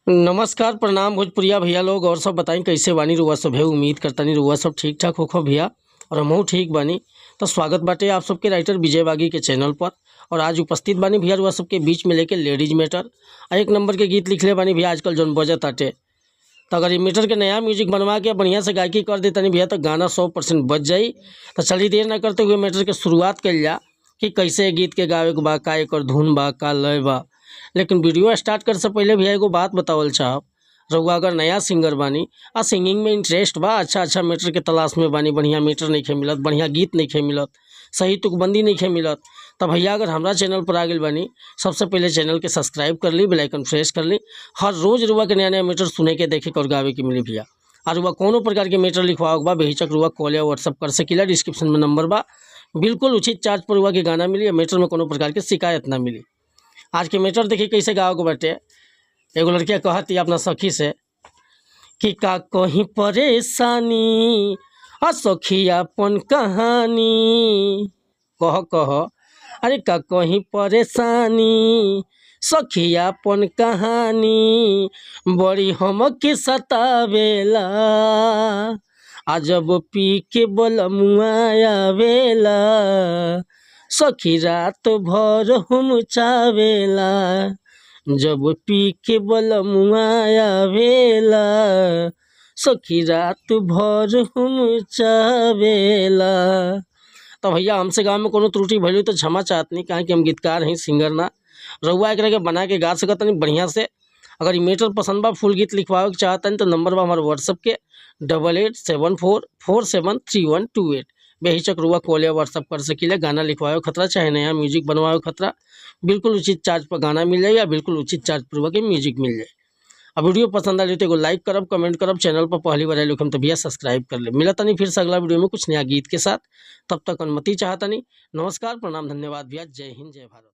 नमस्कार, प्रणाम भोजपुरिया भैया लोग। और सब बताई कैसे बानी रुआ सब है। उम्मीद करतानी रुआ सब ठीक ठाक होखो भैया और हमहू ठीक बानी। तो स्वागत बाटे आप सबके राइटर विजय बागी के चैनल पर। और आज उपस्थित बानी भैया रुआ सबके बीच में लेके लेडीज मैटर आ एक नंबर के गीत लिखले बानी भैया आजकल जौन बजत ताटे। तो अगर ये मीटर के नया म्यूजिक बनवा के बढ़िया से गायकी कर देतनी भैया तो गाना 100% बज जाई। तो चलिए देर ना करते हुए मैटर के शुरुआत कइल जा कि कैसे गीत के गावे के बा, का एकर धुन बा, का लय बा। लेकिन वीडियो स्टार्ट करे से पहले भैया एगो बात बतावल चाहब। रउआ अगर नया सिंगर बानी आ सिंगिंग में इंटरेस्ट बा, अच्छा अच्छा मैटर के तलाश में बानी, बढ़िया मैटर नइखे मिलत, बढ़िया गीत नइखे मिलत, सही तुकबंदी नइखे मिलत, त भैया अगर हमरा चैनल पर आ गइल बानी, सबसे पहले चैनल के सब्सक्राइब कर ली, बेल आइकन प्रेस कर ली। हर रोज़ रुआ के नया नया मैटर सुने के, देखे के और गावे के मिली भैया। और रुआ कोनो प्रकार के मैटर लिखवावे के बा बेहिचक रुआ कॉल या व्हाट्सअप कर सकीला। डिस्क्रिप्शन में नंबर बा। बिल्कुल उचित चार्ज पर रुआ के गाना मिली और मैटर में कोनो प्रकार के शिकायत ना मिली। आज के मैटर देखिए कैसे गावे के बाटे। एगो लड़किया कहती अपना सखी से कि का कहीं परेशानी आ सखी अपन कहानी, कह कह अरे का कहीं परेशानी सखी अपन कहानी, बड़ी हमके सतावेला आ जब पी के बलमुआ आवेला, सखी रात भर हम चावेला, जब पी के बलमुआ आवेला, सखी रात भर हम चावेला। तो भैया हमसे गाँव में कोनो त्रुटि भइल तो क्षमा चाहतनी, काहे कि हम गीतकार हैं सिंगर ना। रउआ एकरा के बना के गा सकतनी बढ़िया से। अगर ई मैटर पसंद बा, फुल गीत लिखवावे के चाहतनी तो नंबर बा हमारे व्हाट्सअप के 8874473128। बेहिचक रुआ कॉल या व्हाट्सअप कर सकीले। गाना लिखवावे खतरा चाहे नया म्यूजिक बनवावे खतरा, बिल्कुल उचित चार्ज पर गाना मिल जाए या बिल्कुल उचित चार्ज पर रुआ के म्यूजिक मिल जाए। अब वीडियो पसंद आए तो एगो लाइक करब, कमेंट करब। चैनल पर पहली बार आइल तो भैया सब्सक्राइब कर ले। मिलत तनी फिर से अगला वीडियो में कुछ नया गीत के साथ। तब तक अनुमति चाहतनी। नमस्कार, प्रणाम, धन्यवाद भैया। जय हिंद, जय भारत।